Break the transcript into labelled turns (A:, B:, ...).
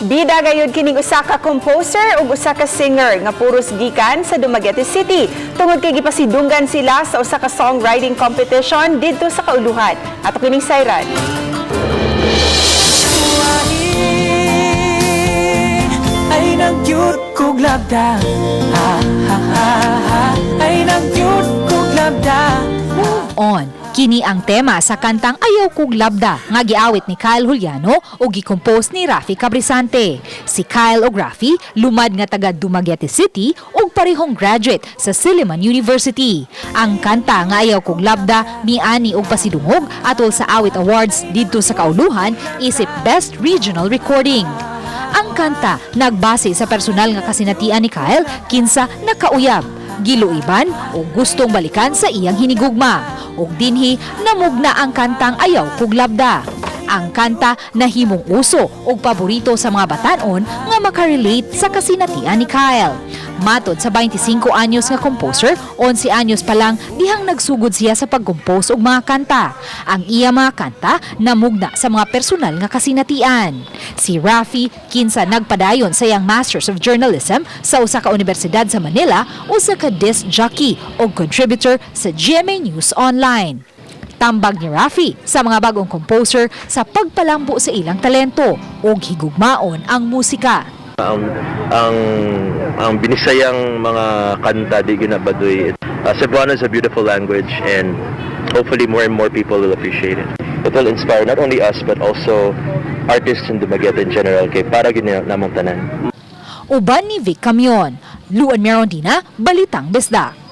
A: Bida gayud kining usa ka composer ug usa ka singer nga puros gikan sa Dumaguete City tungod kay gipasidunggan sila sa usa ka songwriting competition didto sa kauluhan. Ato kining sayran.
B: Ay nagyud kog labda, ha ha ha ha. Ay nagyud kog labda.
C: Move On. Kini ang tema sa kantang Ayaw Kog Labda nga giawit ni Kyle Juliano ug gi-compose ni Rafi Cabrisante. Si Kyle ug Rafi lumad nga taga Dumaguete City ug parehong graduate sa Silliman University. Ang kanta nga Ayaw Kog Labda miani og pasidungog atol sa Awit Awards didto sa kauluhan isip Best Regional Recording. Ang kanta nagbase sa personal nga kasinatian ni Kyle kinsa nakauyab, giluiban o gustong balikan sa iyang hinigugma. Ug dinhi namugna ang kantang Ayaw Kog Labda. Ang kanta nahimong uso ug paborito sa mga batanon nga makarelate sa kasinatian ni Kyle. Matod sa 25 anyos nga composer, 11 anyos pa lang dihang nagsugod siya sa pag-compose og mga kanta. Ang iya mga kanta namugna sa mga personal nga kasinatian. Si Rafi, kinsa nagpadayon sa iyang Masters of Journalism sa usa ka universidad sa Manila, usa ka disc jockey ug contributor sa GMA News Online. Tambag ni Rafi sa mga bagong composer sa pagpalambo sa ilang talento ug higugmaon ang musika.
D: Ang Binisayang mga kanta di ginabadoy. Cebuano is a beautiful language and hopefully more and more people will appreciate it. It will inspire not only us but also artists in Dumaguete in general kay para gyud namong tanan.
C: Uban ni Vic Camion, Luan Merondina, Balitang Bisdak.